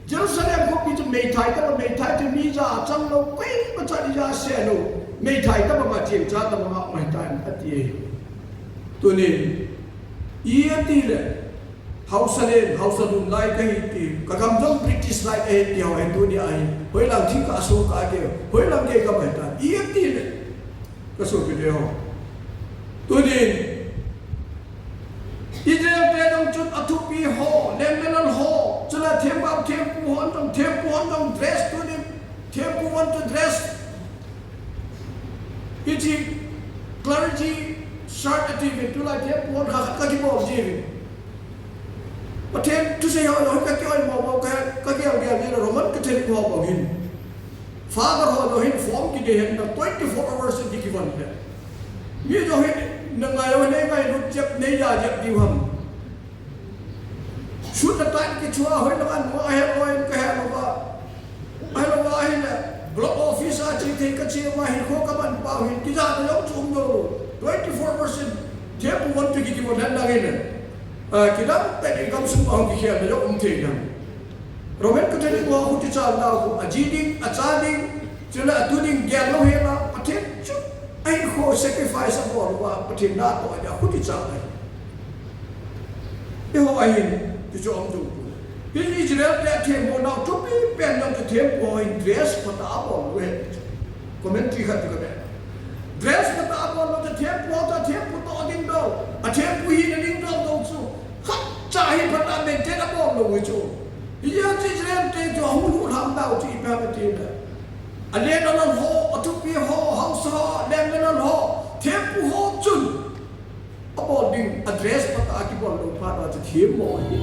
Jerusalem khopi chu meithai tobang, meithai chu mi ja achang lou, koima chan ija se lou, meithai tobang a chengcha tobang a um ahitan ati ahi. Tunin, iti le, haosa len, haosa lun lai kahi ti, kagam jong British lai kahi ti ho hi tunia hi, hoilang thingkah sohkah kei, hoilang kei gam ahitan, iti le, kasopite ho. Tunin, Israel te jong chun athupi ho, lenna nal ho, chule themgao thempu hon jong, thempu hon jong dress tunin, thempu hon chu dress. Hiche Clergy shirt ati uvin, tulai thempu hon khat khat kakibol ji uvin. Pathen thusei ho jong hi kakioimo mo, ka, kagel gel jin, Roman Catholic ho bou hin. Father ho jong hin form kidei hen lang twenty-four hours in ki, kivon hen. Mi jong hin, na ngai jong hin, nei ngailut jep, nei ja jep diu ham. Sut le tai kichua, hoilanga nua ahe loi, kahe louva. Ahe louva ahile, block office a che thei kache uva, hinkho kaman pau hin, kija na jong chu um lou. Twenty-four percent, thempu von tu ki, kivon hen lang in. Ah, kidang tah in gamsung a hung kikhel na jong um thei nang. Roman Catholic ho khuti chal nau khu, aji ding, acha ding, chule atu ding gel lou hela, Pathen chu, ahinkho sacrifice abol uva, Pathen natoh a dia khuti chal nai. Eiho ahin, ti chu um ding poi. Hi Israel te themmo nau thupi pen jong chu thempu ho hin dress phatah abol lou ahi. Commentary khat chu kabe. Dress phatah abol lou chu thempu ho chu thempu toh ding dou. Athempu hina ding dou dou chu. Khatcha hi phatah maintain abol lou hi chu. Hijeh chun Israel te chu ahung lhuh lham nau chu ipi ham itile. Alen alal ho, athupi ho, haosa ho, alen alal ho, thempu ho chun. Abol ding, a dress phatah a kibol lou phat a chu themmo ahi.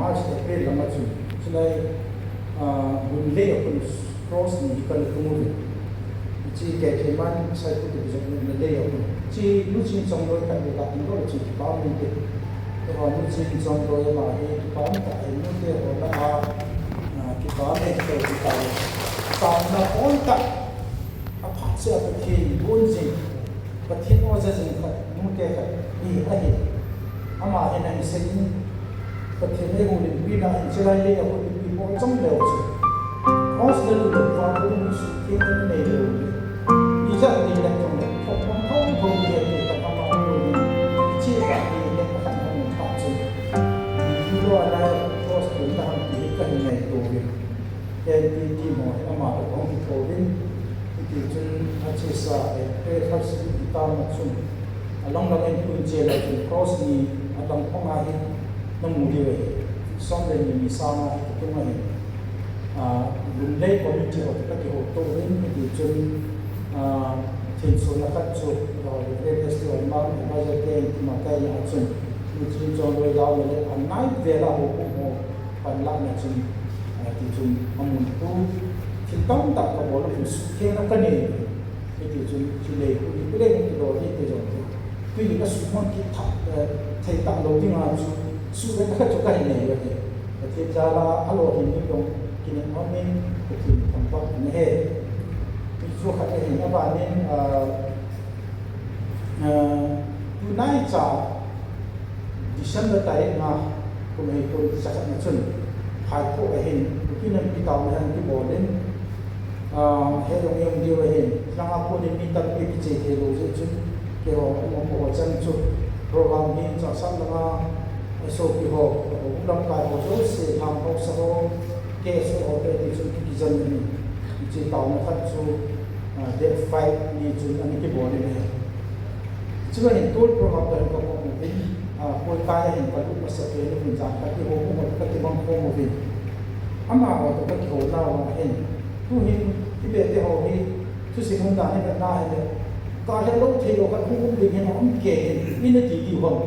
March, April lama chun, chulai, ah, Lunglei a kon cross ni hi kana tung uvin. Hiche Keitheman Saikul te bijak na lei a kon. Hiche Nu Chinchongloi khat le ka tung lou chu kipah um inte. Keiho Nu Chinchongloi ama hi kipah um tah e, nute ho lah a, ah, kipah um e kiti kipah. Taona pon tah. Aphat seh a Pathen gon jing, Pathen oja jing khat, nute khat, hi ahi. Ama hin ahi seiyin, Pathen eihuhhingpina hin chulai lei a huhhingpi bol chom leu chu. Cross le lungdon vang ko ding suhthengna nei leu le. Ijat nei le jong le, thopbang thou thou ni ahi khat ama ko ni. Hiche kah ni le khat hung pha chu. Hilou a lai cross tun na ham ti hi kahin ngaito uvin. Ken P T mo hi ama toh kahung kithouvin, hiti chun achesa, eh, April khat sagi ti tama chun, along lang in tun chela chun cross ni adang panga hi namu diu ahi. Som le ni ni sanga hi kitung ahi. Ah, Lunglei committee ho toh kakihouto uvin, hiti chun, ah, thinsona khat chu, ah, Reverend S T Oimang, Advisor te in tima kaina a chun, Nu Chinchongloi jao le, anai vela ho kum ho, panlahna chun, ah, ti chun amun tu, thil tamtah kabol uvin suhthengna kanei. Hiti chun, chulei khu, ipi le ipi lo, hiti jong chu. Tui in asuhmang kit tha, eh, thei talou dinga chu, suhvetna khat chu kahin nei uve. Pathen jal a, alolhin ding jong, kinem umin, Pathen thangvah in ahi. Hichu khat ahin, abanin, ah, ah, tunaicha, December tarik nga, kum hei kum jakhat na chun, Phaikhup a hin, Kuki Inpi taona hin kibol in, ah, he jong jong diu ahin, langa kon in mi tampi kiche thei lou jeh chun, keiho, um, um, ho chan chu, program hi, chasam langa, S O P ho, lamkai ho jouse, lhang ho, sa ho, K S O ho te ti chun kijam in, hiche taona khat chu, ah, date five ni chun ana kibol in ahi. Chule hin tour program toh hin kakom uvin, ah, koi kai a hin kalut masa pen uvin, jan khat hi houbung ho toh kakibang khom uvin. Amaho toh kakihou nau a hin, tu hin, Tibet te ho hi, thusim hung dan hi kana hile, kahet lou thei lou khat hung um ding hin aum kei hin, ina ti diu ham.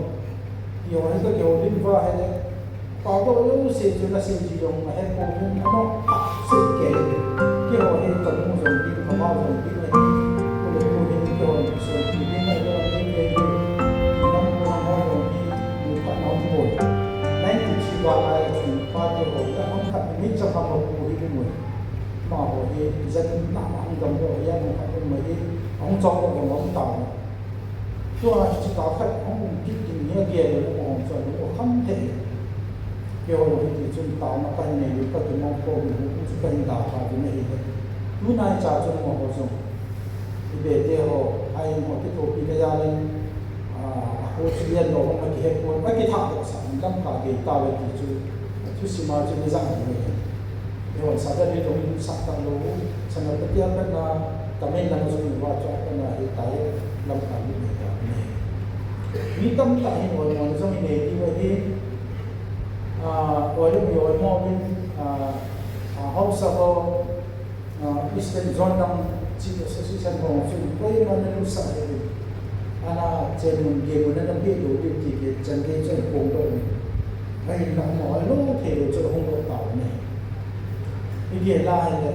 Ti ho hi kakihoulim uva hile, Pao toh jouse chu nasei ji jong ahe pouvin, ano, phat seh kei. Keiho hi kanu jong ding, kamau jong ding ahi. Tule tu hin keiho seipi ding ahi, ding ahi. Nam ko nam ho jong hi, mi phat na um poi. Ninety-three val lai a chun pa keiho hi, ahung khat mi chapa ma pu hi ding ui. Amaho hi, jan na ma hung dam doh hi, ahung khat um ma hi, ahung chong doh jong um tau. Tua hiche kah khat hung um kit ding hi agel le, ahung chu alung akham thei. Keiho jong hiti chun taona kahin nei uvin, kakimang khom uvin, hung chu kahin da kha uvin ahi. Tunaicha chun amaho jong, Tibet te ho, a in ho kithopi na jal in, ah, akho chu lian lou hung akihe pon, akithah doh sah in lamkai gei tauve ti chu, thusim a chun ijat ding ahi. Eiho Saturday jong ilut sah talou, Senapati a pat na, Tamil Nadu jong iva chu a pat na hi tai, lamkai lut nei tauve. Mi tamtah hin oimo jong inei diu ahi, ah, oimo, oimo uvin, ah, ah, haosa ho, ah, Eastern Zone dang Chief Association ho chun koima nalut sah hih uvin. Ana chen mun gei mun ana pe lou diu ti gei chan gei chu ana pong doh uvin. Ahinla amaho lou thei lou chu ahung doh tauve. Igel a hile,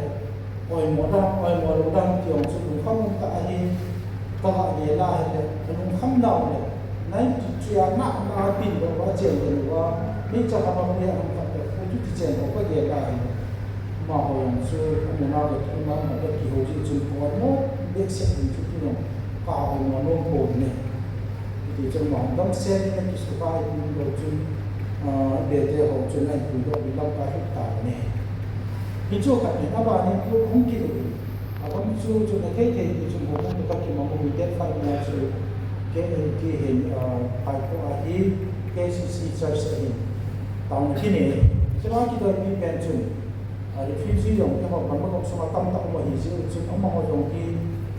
oimo dang, oimo lou dang ti jong chu lungkham um tah ahi, kagel a hile, alungkham nau le, ninety-three a na, na pin doh uva chen doh uva, mi cha kha ma pu ya hung khat doh, pu chu ti chen doh kagel a hile. Amaho jong chu, amun a vet, amun a vet kihou jeh chun, oimo behseh ding chu ti jong, ka oimo nom pon ahi. Hiti chun ama damsel in akisuhkhah in lou chun, ah, Tibet te ho chun ahin puidoh uvin lamkai lut tauve. Hichu khat in, abanin tu hung kit uvin. Abang chu chu na thei thei ti chun houbung toh kakimang uvin, date five na chu K N T hin, ah, Phaikhup a hi K C C Church a hin taona kinei. Chulai kidalmi pen chun, ah, refugee jong keiho Burma gam sunga tamtah um ahi jeh chun amaho jong hi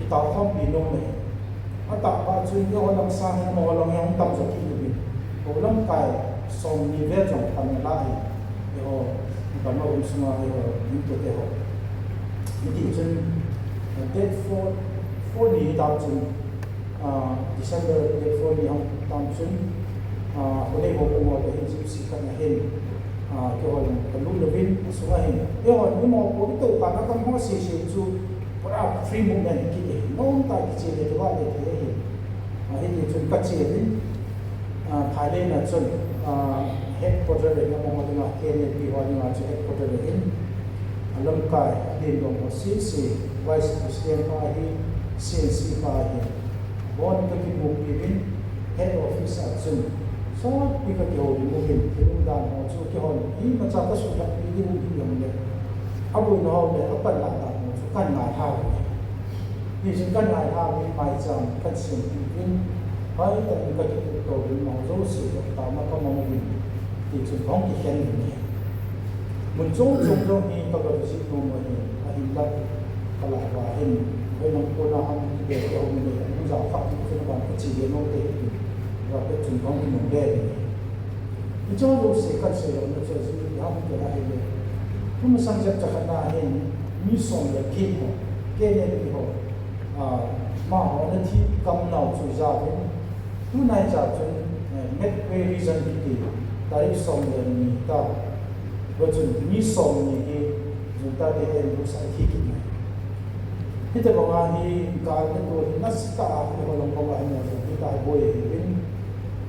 kitao khompi nom ahi. Atah phat chun eiho lang sangin amaho lang hi hung tam jo kit uvin. Ho lamkai somni vel jong pan nalai. Eiho Burma gam sunga eiho Minpu te ho. Hiti chun, ah, date four, four ni tam chun, ah, December date four ni hung tam chun, ah, Khonei houbung ho toh hin Gypsy khat na hin, Ah, keiho jong kalut louvin, asunga hin. Eiho, ni mopo kitoh kana kan ho sese chu, pura free movement kiti. Nomtah kiche le kivah le thei ahi. Ah, hiti chun kache uvin, ah, Thailand a chun, ah, headquarter le amaho dinga, K N L P ho dinga chu headquarter le hin. Alamkai, adin dong ho sese, Vice President pa hi, C N C pa hi. Bon kakimupi uvin, head office a chun. Sotpi kakihoulim uvin, thil umdan ho chu keihon imacha kasuhlhappi ding um hijongle, aboina ho le apanlah dan ho chu kangailha uve. Hichun kangailha uvin, maicham kasempi uvin, hoitah in kakitup to uvin, amaho jouse toh taona kamang uvin, tichun kahung kikhen uvin ahi. Mun chom chom jong hi kaga visit nom u ahi, ahinla kalah uva hin, hoilang kona ham kibeh te ho um le, hung jao kha ti chun aban kache le nom te hi, va pet chun kahung kinungle uvin ahi. Hiche jouse kaseilona chu ajeh ipi ham tia ahile, thumasang chapter khat na hin, mi som le get ho, K N L P ho, ah, amaho ana thi kam nau chu jaovin, tunaicha chun, eh, Medway Region kiti, tarik som le ni ta, va chun mi somni hi junta te in buhsah thi kit in ahi. Hitobanga hi gal le tol hi nasatah a eiho lang banga hi mo jong hitia boi ahiuvin.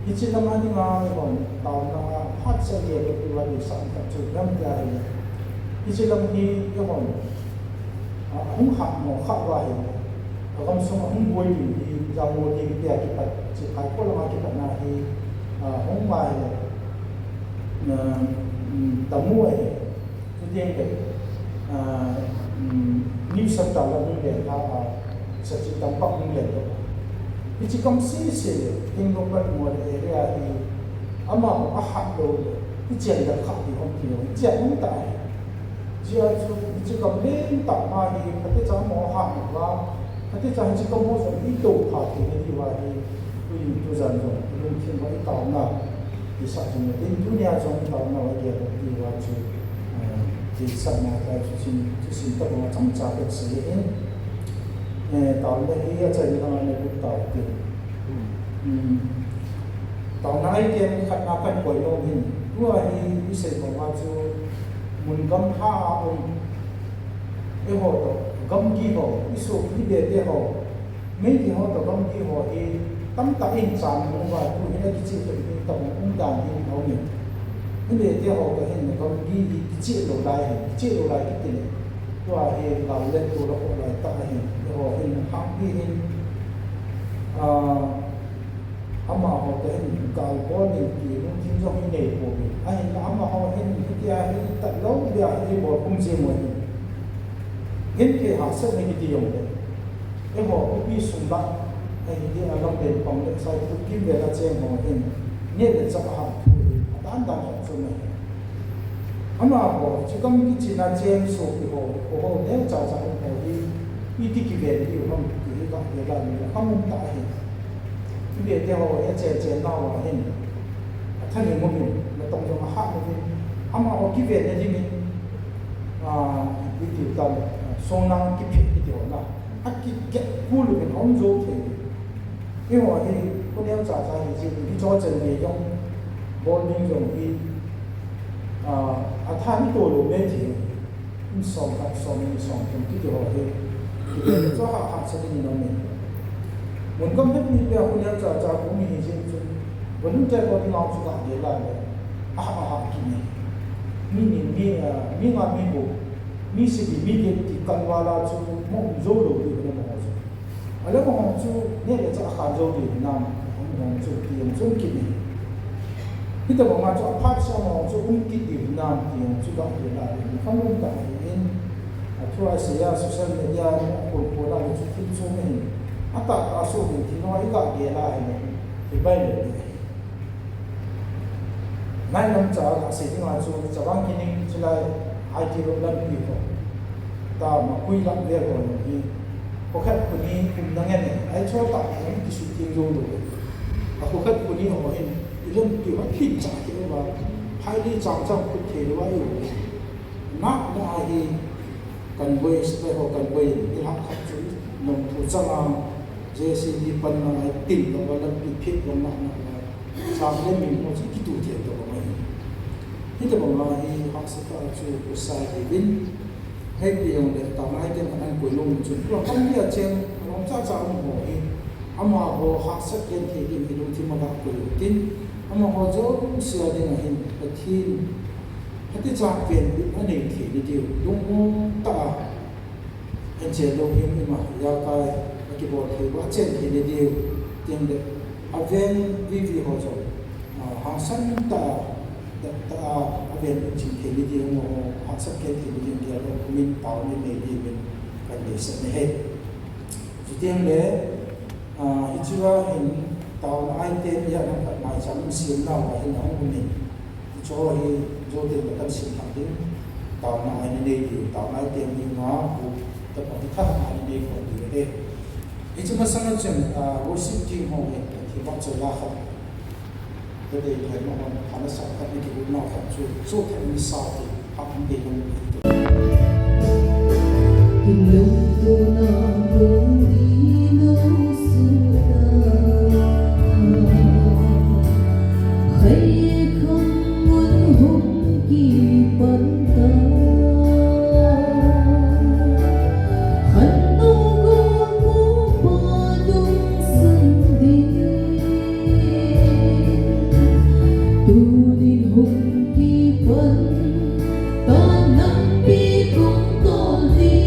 Hiche lama dinga eihon taona a phatsah gel louva deisah khat chu ipi ham tia ahile, hiche lam hi eihon, ah, hung hatmo kha uva ahile, agamsung a hung boi ding hi jangmo ding tia kipat, hiche Phaikho langa kipatna hi, ah, hung uva ahile, ah, um, tamu ahi. Chuteng le, ah, um, New Centre lam hung len a, ah, sachih tamtah hung len lou. Hiche kam sese le, Tengnoupal Mol area hi, ama ahat lou le, hiche le kha ti hung ti lou, hiche hung ta ahi. Hijeh chun, hiche kam lentah ma hi, phatecha amaho ahat lou va, phatecha hiche kam ho jong itoh pha theina diuva hi, tuin tujan jong, ilungthim uva itaona, isah jong le, tin tunia jong itaona uva gel lou diuva chu, eh, deisahna tai chu sin, chu sin tobanga chomcha kasei in, eh, taona hi achaina langa nalut tau tin. Hmm. Taona item khatna kahin koi nom hin, tua hi isei banga chu, mun gamlha a um, eiho toh, gamgi ho, isopi bete ho, Meitei ho toh gamgi ho hi, tamtah in chan uva, tu hin akicheh toh hi, tobang umdan hi aumin. Meitei ho toh hin gamgi hi kicheh lou lai hin, kicheh lou lai kiti le, tua hi gal le tol akhoh laitah ahin, eiho hin hahpi hin, ah, amaho toh hin gal bol ding ti lungthim jong inei pouvin. Ahinla amaho hin hitia hi tat lou dia hi bol khum jeng u ahin. Hin kei hahsatna kiti jongle, eiho khopi sung lah, ahi dia Lamlen pang le Saikul kimvel a cheng ho hin neh le chah ahat thu hi adan dan khat chu ahi. Amaho, hiche gam kichena cheng sopi ho, kho ho, neocha cha um ho hi, iti kiven diu ham ti hi kagel a, mi kham um tah ahi. Kibete ho hi achen chen nauva hin, athanem uvin, natong jong ahah uvin, amaho kivenna dingin, ah, iti tam, song nang kiphet kiti ho na, akiget kul uvin, aum jou thei uvin. Eiho hi, khu neocha cha hi jeh in, hiche chan gei jong, bol ding jong hi, ah, atha ito lou me thei. In som khat, som ni, som thum kiti ho hi. Kiti chu ha, hahsa ding in aumin. Mun gam het mi pia khu neocha cha khu mi hi jeh chun, volunteer ho dinga chu kagel a le, aha, aha kit in. Mi ni, mi, ah, mi nga, mi gup, mi sagi, mi get ti kal val a chu, mo um jou lou diu na mo chu. Ahile amaho chu neh le chah akhan jou diu hinam, amaho chu ti jong chu um kit in. Hitobanga chu aphat seh amaho chu um kit diu hinam ti jong chu kagel a, mi kham um tah ahin. Athua isei a social media a kon kon a chu thil chu ahin. Atahtah a soh ding thil ho hi kagel a ahile, hi bai lou ding ahi. Nailam cha a kasei dinga chu, Chavang Kining chulai I T road lampi ho, Tama Kui lam vel ho hi, kho khat khu ni umna ngen e, ahi chu tah jong kisui teng jou lou. A kho khat khu ni ho hin, ilampi ho lhin cha keu va, phailei chang chang khu thei lou ahi. Na, na ahi, convoy, sepai ho convoy, nilhah khat chu, nong thu chang a, J C B pan na ahi, tin lou va lampi phet lou na, na, na. Chang le mi mo chu kitu thei to mai. Hitobang a hi hahsatah a chu kosai hih in, hei pi jong le taona aite'n ahin koi lou chun, tua kam dia cheng, alom chacha um ho hi, amaho hahsat genthei ding hi lungthim a ga koi u tin, amaho jouse a ding ahin, Pathen, hiti chang pen bit anei thei ni diu, lungmong tah a, Anche lou hin ima, ijakai, akibol thei uva, achen thei ni diu, tin le, aven vivi ho jong, ah, hangsan tah, tah, tah, aven ching thei ni diu, mo, hangsan ken thei ni diu, dia lo, min tao ni nei diu, min kan nei sa ni he. Chuteng le, ah, hichea hin, taona aite, ijat ham khat maicham sem nauva hin ahung um in. Hiche hi, joten le kan sim thei ding, taona ai nei diu, taona aite ding a, u, tapa hi tha ai nei kon diu ahi. Hiche masang a chun, ah, worship team ho hi, themcha la khat. Ka dei thei ma hon, hana sa khat ni ki u na khat chu, chu thei ni sa ti, ha hum dei dong. Kilungtona bung ino suda. Khai kham ngun hung kipan ta. Khan no go ko pa dung sun din. Tunin hung kipan ta nampi kong tol din.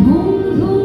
Hung lhu